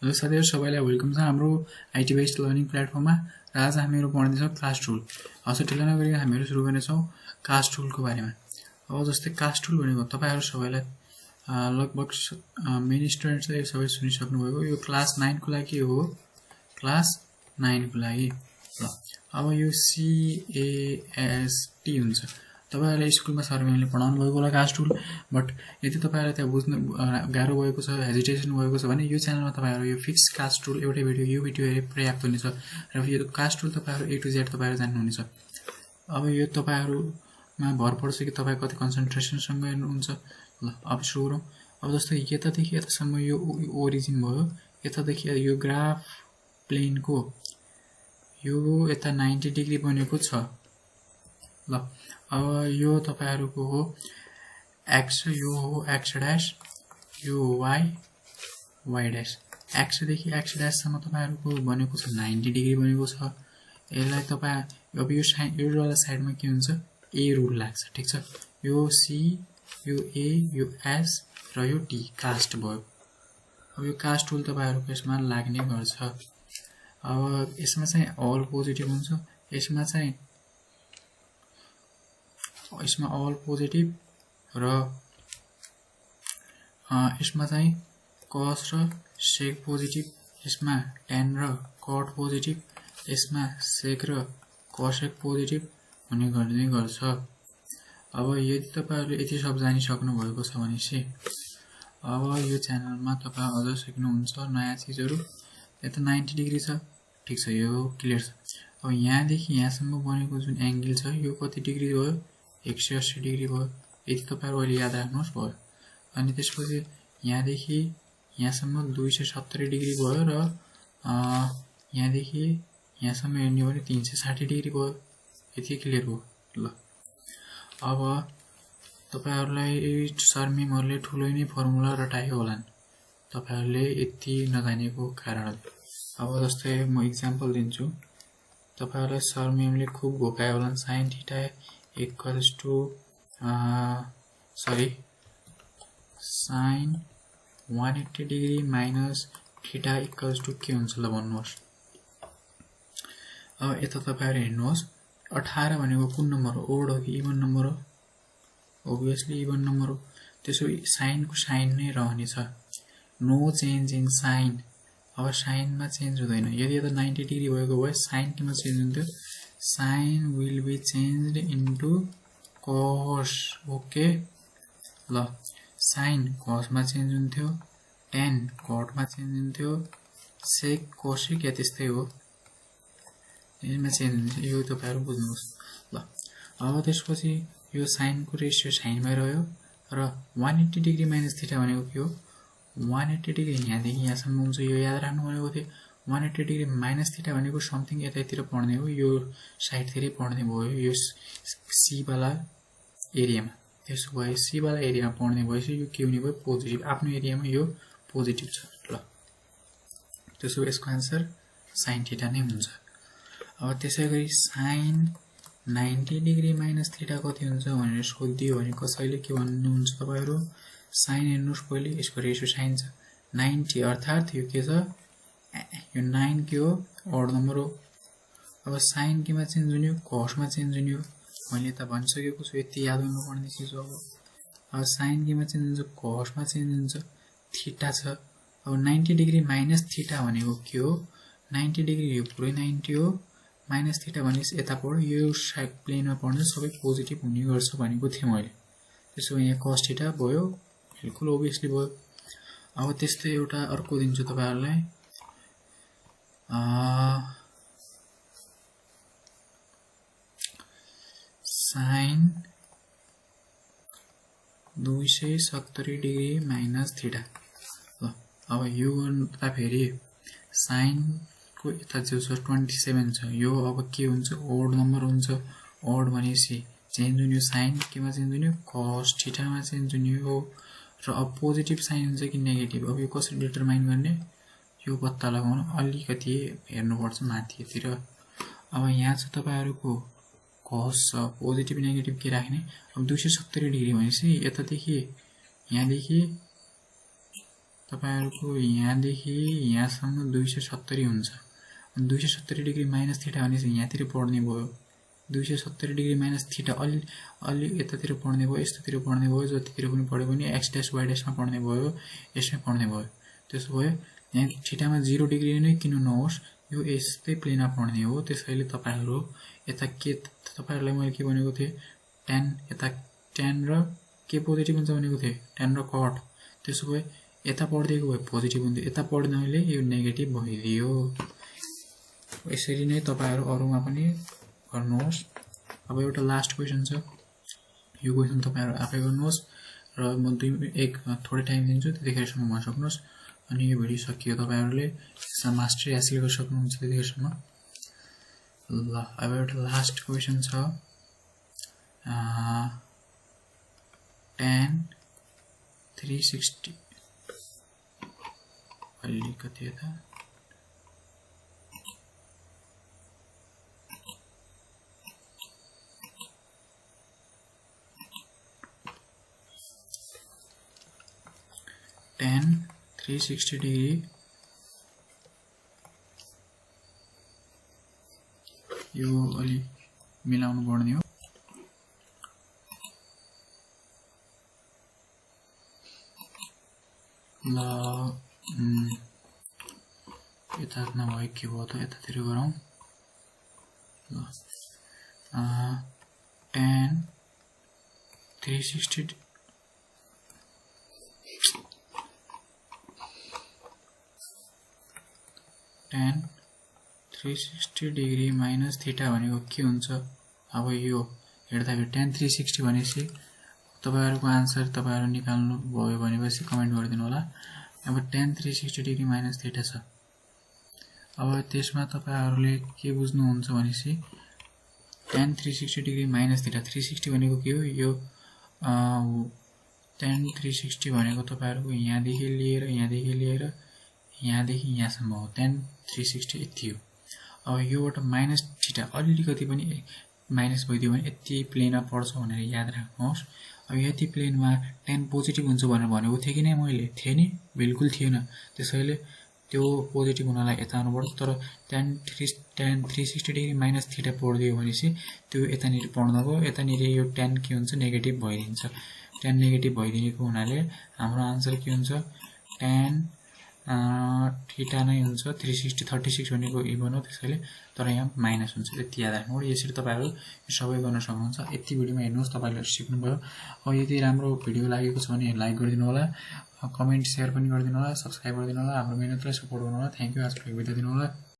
Hello साथीहरु सबैलाई welcome छ हाम्रो आईटी बेस्ड लर्निङ प्लेटफर्ममा र आज हामीहरु पढ्दै छौं क्लास टुल। हजुर ढिला नगरी हामीहरु सुरु गर्ने छौं क्लास टुलको बारेमा। अब जस्तै क्लास टुल भनेको तपाईहरु सबैलाई लगभग मेनी स्टुडेन्ट्सले सबै सुनिसक्नु भएको यो क्लास 9 को लागि हो। क्लास 9 को लागि ल अब यो CAST हुन्छ। तपाईहरुले स्कुलमा सर म्यामले पढाउनु भएको होला क्लास टुल, बट यदि तपाईहरुलाई त्यहाँ बुझ्न गाह्रो भएको छ, हेजिटेसन भएको छ भने यो च्यानलमा तपाईहरु यो फिक्स क्लास टुल एउटै भिडियो यो भिडियो हेरे पर्याप्त हुनेछ र यो क्लास टुल तपाईहरु A to Z तपाईहरु जान्नुहुनेछ। अब यो तपाईहरुमा भर पर्छ कि तपाई कति कन्सन्ट्रेसन सँग हेर्नुहुन्छ। ल अब सुरु गरौँ। अब जस्तै यतादेखि यतासम्म यो ओरिजिन भयो, यतादेखि यो ग्राफ प्लेनको यो यता 90 डिग्री बनेको छ। ल अब यो तपाईहरुको हो x, यो हो x ड्याश, यो y, y ड्याश। x देखि x ड्याश सम्म तपाईहरुको बनेको छ 90 डिग्री बनेको छ। यसलाई तपाई अब यो वाला साइडमा के हुन्छ a रुल लाग्छ, ठीक छ। यो c, यो a, यो s र यो t कास्ट भयो। अब यो कास्ट टुल तपाईहरुको यसमा लाग्ने गर्छ। अब यसमा चाहिँ अल पोजिटिभ हुन्छ, यसमा अल पोजिटिभ र यसमा चाहिँ कस र सेक पोजिटिभ, यसमा tan र कट पोजिटिभ, यसमा सेक र कसेक पोजिटिभ हुने गर्ने गर्छ। अब यदि तपाईहरुले यति सब जानिसक्नु भएको छ भनेपछि अब यो च्यानलमा तपाई अझ सिक्नुहुन्छ नयाँ चीजहरु। यता 90 डिग्री छ, ठीक छ, यो क्लियर छ। अब यहाँदेखि यहाँसम्म बनेको जुन एंगल छ यो कति डिग्री भयो 180 डिग्री भयो। यदि तपाईहरु अहिले याद राख्नुस् भयो। अनि त्यसपछि यहाँदेखि यहाँसम्म 270 डिग्री भयो र यहाँदेखि यहाँसम्म हेर्ने हो भने 360 डिग्री भयो। यति क्लियर भयो। ल अब तपाईहरुलाई सर म्यामहरुले ठुलै नै फर्मुला रटाएको होलान् तपाईहरुले यति नजानेको कारणले। अब जस्तै म एक्जाम्पल दिन्छु। तपाईहरुलाई सर म्यामले खूब घोकाए होलान् sin theta equals to sin 180 degree minus theta equals to के हुन्छ ल भन्नुहोस्। अब यता तपाईहरु हेर्नुहोस् 18 भनेको कुन नम्बर हो, ओड हो कि इभन नम्बर हो? obviously इभन नम्बर हो। त्यसो साइन को साइन नै रहनेछ, नो चेन्ज इन साइन। अब साइन मा चेन्ज हुँदैन। यदि यता 90 डिग्री भएको भए साइन केमा चेन्ज हुन्थ्यो, sine will be changed into cos. Okay ल साइन कस मा चेन्ज हुन्थ्यो, tan कट मा चेन्ज हुन्थ्यो, सेक कोसेक या त्यस्तै हो, यसमा चेन्ज हुन्छ। यो तपाईहरु बुझ्नुहोस्। ल अब त्यसपछि यो साइन को रेशियो साइनमै रह्यो र 180 डिग्री माइनस थीटा भनेको के हो, 180 डिग्री यहाँदेखि यहाँसम्म हुन्छ, यो याद राख्नु भनेको थियो। 180 डिग्री माइनस थीटा भनेको समथिङ यतातिर पढ्ने हो, यो साइडतिरै पढ्ने भयो, यो सी वाला एरियामा। त्यसो भए सी वाला एरियामा पढ्ने भएपछि यो के हुने भयो, पोजिटिभ। आफ्नो एरियामा यो पोजिटिभ छ। ल त्यसो यसको आन्सर sin थीटा नै हुन्छ। अब त्यसैगरी sin 90 डिग्री माइनस थीटा कति हुन्छ भनेर सोधिदियो भने कसैले के भन्नुहुन्छ तपाईहरु, sin हेर्नुस् पहिले, यसको रेशियो sin छ 90 अर्थात यो के छ, यो 9 के हो, ओड नम्बर हो। अब sin केमा चेन्ज हुने हो, cos मा चेन्ज हुने हो। मैले त भनिसकेको छु, यति याद हुनुपर्ने चीज हो। अब sin केमा चेन्ज हुन्छ, cos मा चेन्ज हुन्छ, थीटा छ। अब 90 डिग्री माइनस थीटा भनेको के हो, 90 डिग्री यो पुरै 90 हो, माइनस थीटा भनेपछि यता पढ्यो, यो साइड प्लेनमा पढ्नु सबै पोजिटिभ हुने गर्छ भनेको थिए मैले। त्यसो यहाँ cos थीटा भयो, बिल्कुल ओभियसली भयो। अब त्यस्तै एउटा अर्को दिन्छु तपाईहरुलाई। sin 270 degree minus theta. ल अब यो गर्नु त फेरि sin को यता जो 27 छ, यो अब के हुन्छ, ओड नम्बर हुन्छ। ओड भनेपछि चेन्ज हुने, sin केमा चेन्ज हुने, cos थीटा मा चेन्ज हुने हो। र अब पोजिटिभ साइन हुन्छ कि नेगेटिभ, अब यो कसरी डिटरमाइन गर्ने, यो पत्ता लगाउन अलिकति हेर्नुपर्छ माथितिर। अब यहाँ छ तपाईहरुको cos पोजिटिभ नेगेटिभ के राख्ने। अब 270 डिग्री भनेपछि यतादेखि यहाँदेखि तपाईहरुको यहाँदेखि यहाँसम्म 270 हुन्छ। 270 डिग्री माइनस थीटा भनेपछि यहाँतिर पढ्ने भयो। 270 डिग्री माइनस थीटा अलि यतातिर पढ्ने भयो, यतातिर पढ्ने भयो, जतितिर पनि पढ्यो भने x डैश y डैशमा पढ्ने भयो, यसमै पढ्ने भयो। त्यसो भए यहाँ थीटामा 0 डिग्री नै किन नहोस्, यो यस्तै प्लेनमा पढ्ने हो। त्यसैले तपाईहरु यता के तपाईहरुलाई मैले के भनेको थिए, tan यता tan र के पोजिटिभ हुन्छ भनेको थिए, tan र cot। त्यसो भए यता पढ्दिएको भए पोजिटिभ हुन्थ्यो, यता पढ्नाले यो नेगेटिभ भइदियो। यसरी नै तपाईहरु अरुमा पनि गर्नुहोस्। अब एउटा लास्ट क्वेशन छ, यो क्वेशन तपाईहरु आफै गर्नुहोस् र म थोरै टाइम दिन्छु, त्यतिखेरसम्म गर्न सक्नुहोस्। अनि यो भिडियो सकियो, तपाईहरुले यसमा मास्टरी हासिल गर्न सक्नुहुन्छ त्यतिखेरसम्म। ल अब एउटा लास्ट क्वेशन छ, tan 360 अलिकति यता tan 360 डिग्री यो अलि मिलाउनु पर्ने हो। ल यता नभए के भयो त, यतातिर गरौँ। ल tan 360 tan 360 degree minus theta भनेको के हुन्छ। अब यो हेर्दाखेरि tan 360 भनेपछि तपाईहरुको आन्सर तपाईहरु निकाल्नु भयो भनेपछि कमेन्ट गरिदिनु होला। अब tan 360 डिग्री माइनस थीटा छ। अब त्यसमा तपाईहरुले के बुझ्नुहुन्छ भनेपछि tan 360 डिग्री माइनस थीटा, 360 भनेको के हो, यो tan 360 भनेको तपाईहरुको यहाँदेखि लिएर यहाँदेखि यहाँसम्म हो, tan 360 यति हो। अब योबाट माइनस थीटा अलिकति पनि माइनस भइदियो भने यति प्लेनमा पर्छ भनेर याद राख्नुहोस्। अब यति प्लेनमा tan पोजिटिभ हुन्छ भनेर भनेको थिए कि नै मैले, थिए नि, बिल्कुल थिएन। त्यसैले त्यो पोजिटिभ हुनलाई यता आउनु पर्छ, तर tan 360 डिग्री माइनस थीटा पढ्दियो भनेपछि त्यो यतानिर पढ्न गयो, यतानिर यो tan के हुन्छ, नेगेटिभ भइदिन्छ। tan नेगेटिभ भइदिएको हुनाले हाम्रो आन्सर के हुन्छ, tan थीटा नै हुन्छ। 36 भनेको इभन हो, त्यसैले तर यहाँ माइनस हुन्छ, यति याद राख्नु। यसरी तपाईहरु सबै गर्न सक्नुहुन्छ। यति भिडियोमा हेर्नुहोस्, तपाईहरुले सिक्नुभयो। अब यदि राम्रो भिडियो लागेको छ भने लाइक गरिदिनु होला, कमेन्ट शेयर पनि गरिदिनु होला, सब्स्क्राइब गरिदिनु होला, हाम्रो मेहनतलाई सपोर्ट गर्नु होला। Thank you. आज बिदा दिनु होला।